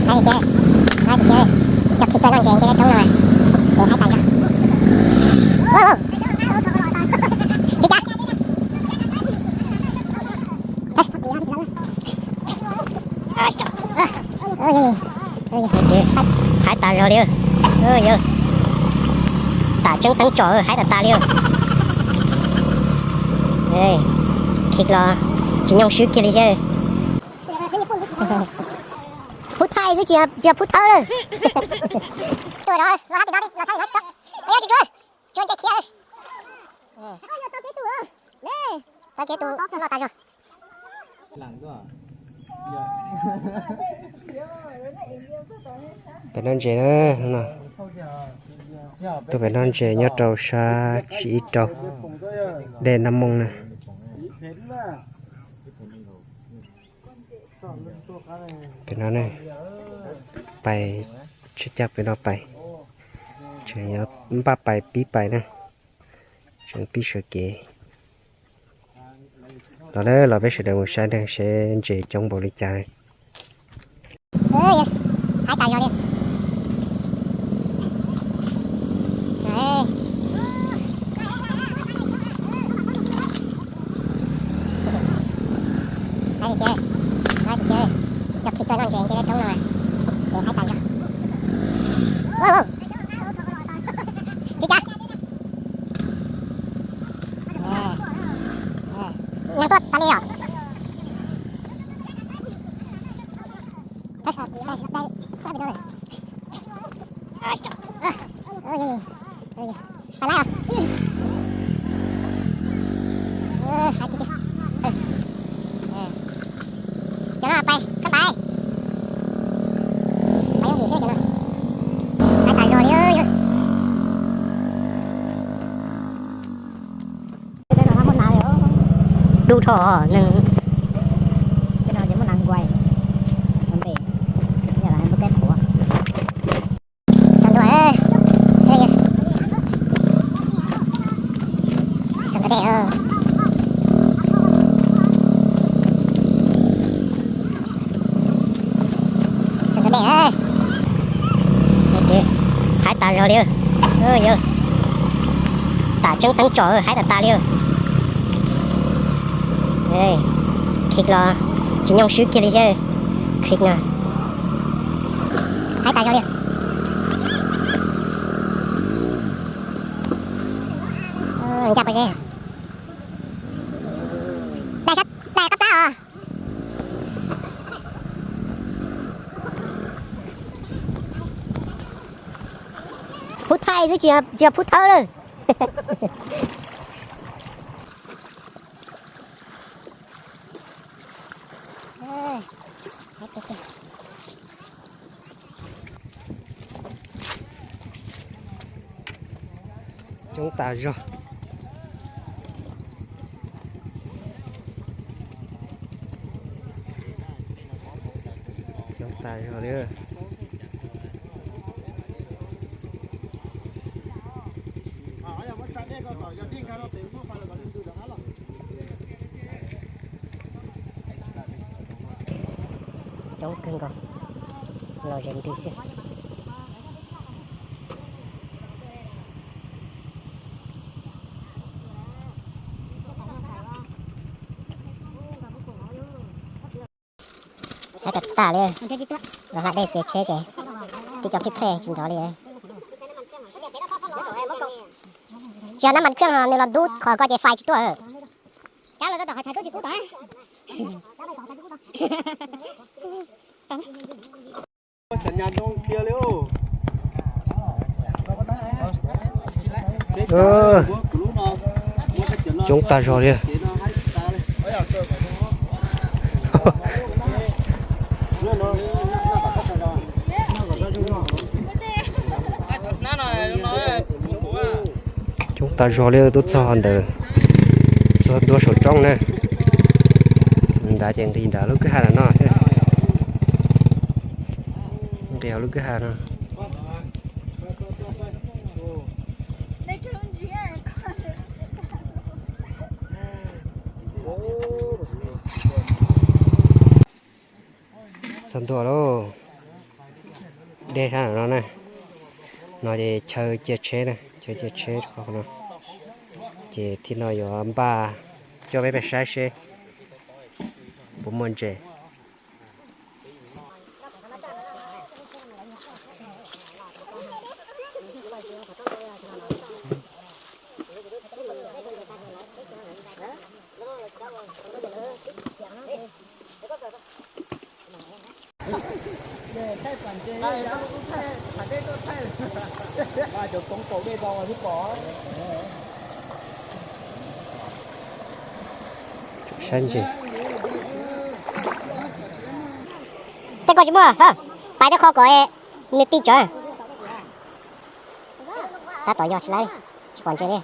Cov khi tuaj noj ntses nce roob no ces haib tas zog. Tsis cas. Haib tas zog li. Yog tam tseeb teeb tsom haib tas tas li. Khi los tsis nyoog swb kiag li thiab. Phub Thaib xwb tsis yog Phub Thawb lawm. Tsuas no, no hab tim no, no thaib no tsis tau. Yog tsis tsuas, tsuas ntses khiav. Tau kev tus loj tas zog. Pem noj ntses na, tuaj pem noj ntses nyob rau sab tsib ib rau dej Nab Mooj na. Pem no ne, pais tsheb caij pem no pais, tseem yuav npaj pais pib pais na, tseem pib sawv kev. Los na, los peb sawv daws mus saib na seb ntses coob npaum li cas na. Haib tas zog li. Haib tiag, haib tiag, cov khi tuaj noj ntses nce roob no ces haib tas zog. Tsis cas. Nyob tuaj tas li os. Pais lawm. Cov no pais, koj pais. Pais yooj yim xwb cov no. Pais tas zog li. Dub dhau neeg. Txog ntua, txog ntua dej. Txog ntua dej. Haib tas zog li. Yog tam tseeb teeb tsom haib tas tas li. Khi los tsis nyoog swb kiag li thiab. Khi no haib tas zog li. Ncaj pob zeb. Dai sab, dai qab plab os. Phub Thaib xwb tsis yog Phub Thawb lawm. Coob tas zog. Coob tas zog li. Coob kawg nkaus, los ze ntws xwb. Haib tas tas li. Los hla dej ces tsheb ces tib co phij phej tsis nrov li. Tsis yog nab mas khwj ho nws los dub qhov ko ces fais tsis tuaj. Coob tag zog li. Coob tag zog li, twb txog ntawm, txog ntua saum roob na. Nrad ces nqis nram lub kwj ha no xwb. Nqis hauv lub kwj ha no. Txog ntua lauj. Sab no na, no ces chaw cia tsheb na, chaw cia tsheb qhov no. Ces thib no yuav npaj coj peb peb saib seb puas muaj ntses. Saib ntses. Tej ko tsis muaj, pais tej qho kom nws ti tsawv. Tab tom yog tsis lawv li, tsis pom ntses li.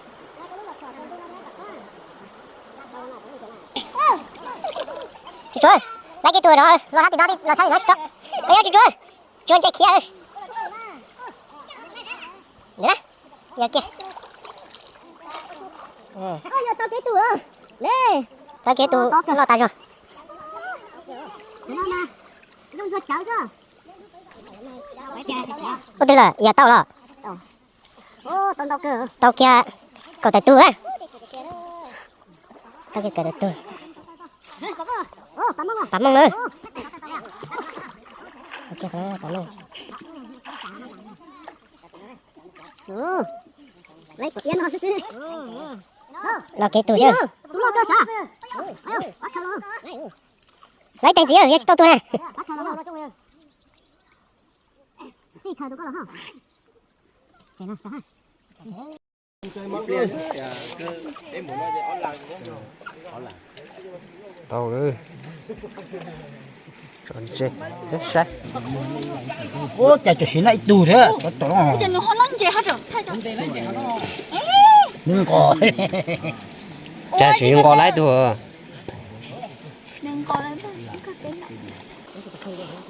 Tsuag tsuag, lawv kev tus no los sab tim no tsis tau. Yog tsuag tsuag, tsuag ntses khiav. Yog kiag. Tau kev tus loj tas zog. Ub twg lawm, yog tau los? Tau kiag, kaum tawm tug. Tau kiag kaum tawm tug. Pam mooj na. Los kev tus thiab. Lawv teeg txiv yog tsis tau tuag na. Tau lawm. Tso ntses saib. Ua cas tsuas siv na ib tug thiab. Nws nqos. Cas tsis nqos lawm ib tug.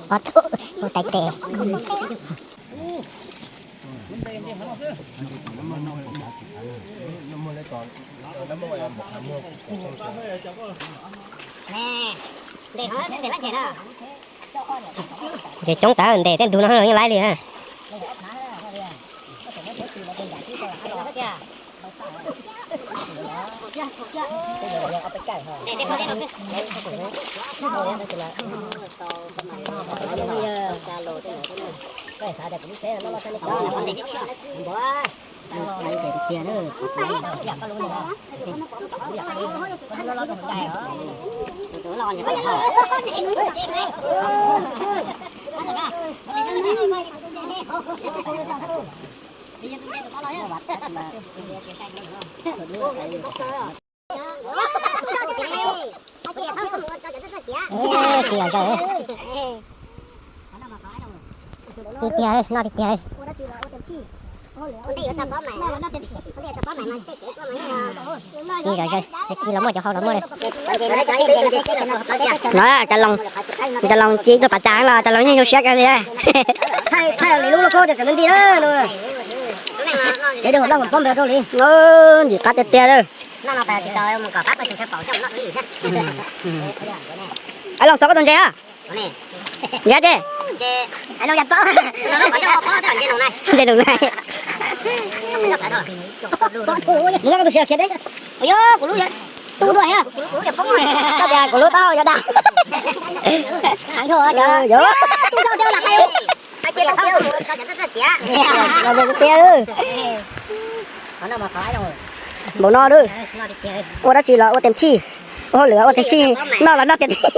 Ob tug tais tes. Ntses coob tas ntes tej ntug no los yeej laib li. Tiag tiag, no tiag tiag. Ci zom zaws, ci los muaj, cov hau los muaj li. No cov loos, cov loos ci tuaj pas tas los cov loos yeej zoo siab kawg li. Ntxim qab tiag tiag li. Loos, xov koj tus ntses a. Ntses ces, ntses num na. Nws koj tus siav khiav deb. Yog kuv lub, tu dua, koj tias kuv lub taub hau yuav dag. Npaum no, ua dab tsi los ua tes txhij, ua hauj lwm ua tes txhij, noj los noj tes txhij.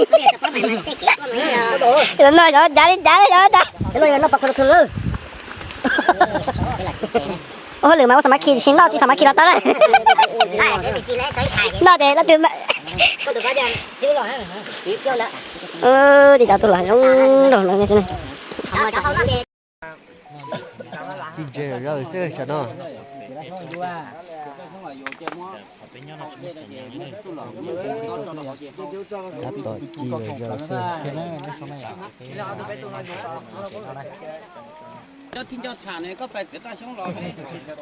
Noj cav li cav li cav li. Ua hauj lwm mas ua xam ma khi, tsis noj tsis xam ma khi los tau na. Noj ces leej twg, ces cov tus hluas zoo nraug no. Ci ntses zom zaws xwb tsam no. Tab tom ci zom zaws xwb.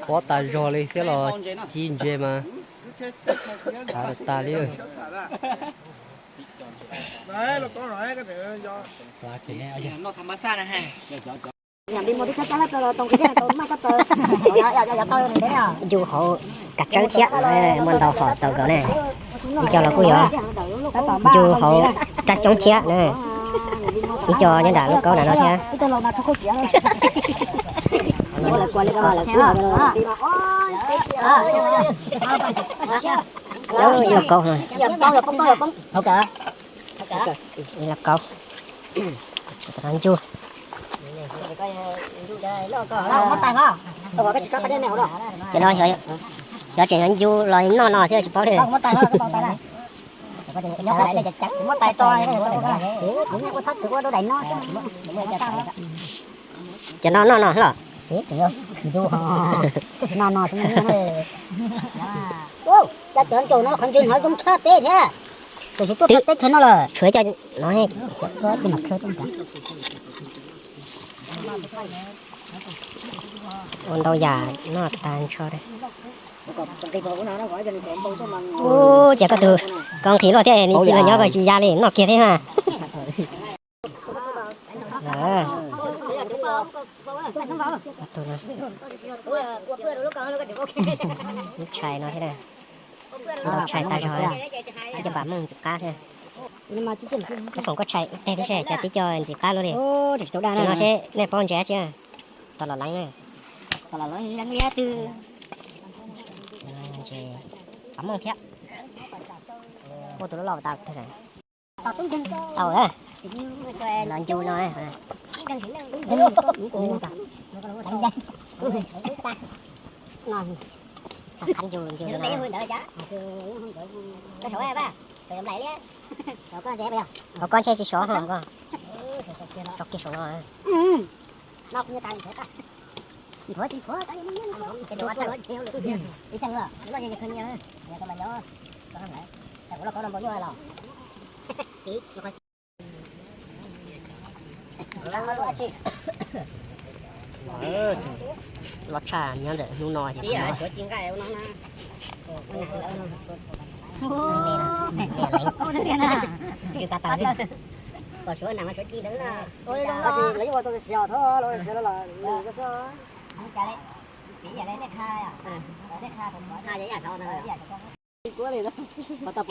Pob tas zog li thiab los ci ntses mas hav tas li. Ncu hauv kav tsawb thiab, muaj ntau hom txaus nkaus ne. Ib co los kuj yuav ncu hauv rab xyoob thiab na. Ib co nyob nram lub kaub nram no thiab. Ib lauj kaub, ib lauj kaub. Ces no xyov tseem ncu los noj no xwb tsis paub li. Ces no noj no los. No no, cov ncauj no qhov ntse hnov zoo tshaj peb thiab. Tus tsis tuaj teb chaws no lawm tshuav cov no. Ua ntau yam noj tag nrho. Ub, ces koj tus koj nqhis luaj thiab, nws cia li nyob koj tsis ya li, noj kiag thiab na. Lub tshais no thiab, ntau tshais tag zog, tib co pam mooj ntxim qab thiab. Foom koj tshais ib teg thiab seb, cov tib co ntxim qab luaj li. Ces no seb nej paub ntses tsi. Tau los leev na. Pam mooj thiab. Muaj tus loj loj tau. Tau na. Los ncu no. Qhab ncu ncu no. Hauv koj ntshe tsis sov hos koj. Tso kiag saum no. Los tshaj nyob ntawm hnub no ces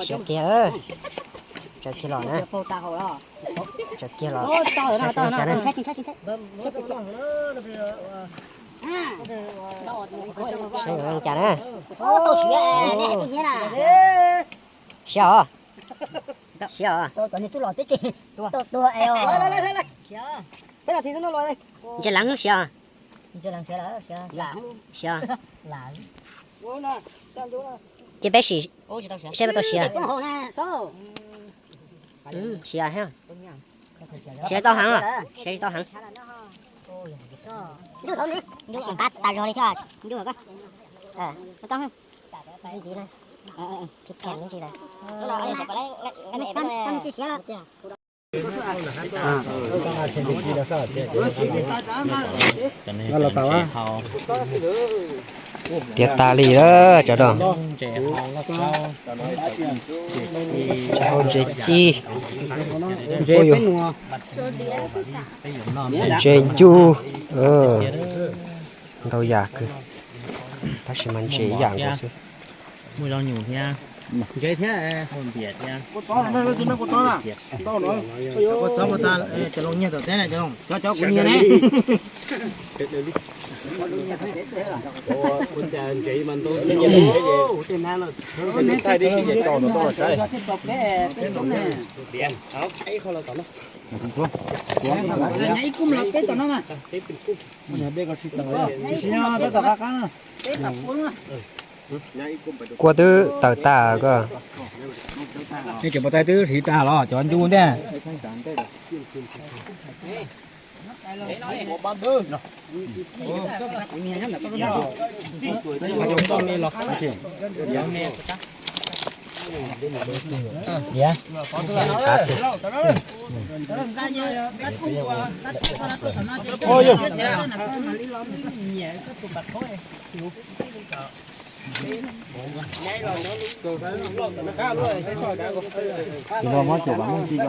Siav tiag, tsaws kiag los na, tsaws kiag los saib xyov zoo cas na, saib xyov zoo cas na. Siav os, siav os. Ntses leev siav. Siav. Cia peb sim seb puas tau siav. Siav, siav tau heev, siav tsis tau heev. Sim qab tas zog li thiab. Ntxiv, phem me ntsis lawm. Tiav tas li lawm cov no. Hau ntses ci, ntses ncu, ntau yam kawg, tab sis mas ntses ib yam nkaus xwb. Muaj zoo nyuj thiab, ntses thiab, muaj npias thiab. Kua txob, kua txob, cov loo nyiag tom teb na, cov loo, cov kuv nyiag ne. Ib kub los peb tom no mas. Tsis yog peb tom qab qab na. Kua twb tawm tag koj. Nej cov pov tais twb hliv tag los cov ncu ntej. Tus no muab cov pam mooj ci ko.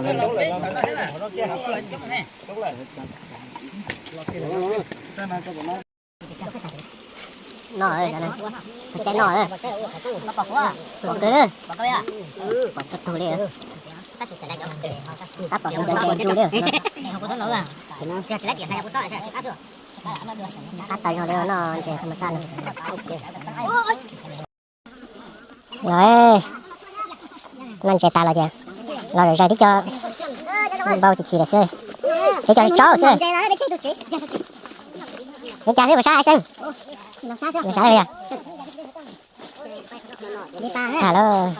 No, no, pom kawg li, tab pom tus ntses ntse ntsu li. Tab tau zog li no, ntses thaj ma xaj no. Los, no ntses tas los ces los zom zaws tib co, npau chim chim lawm xwb, tib co tsaub xwb. Ua cas thiab puas sab Seej? Sab yog tham lauj.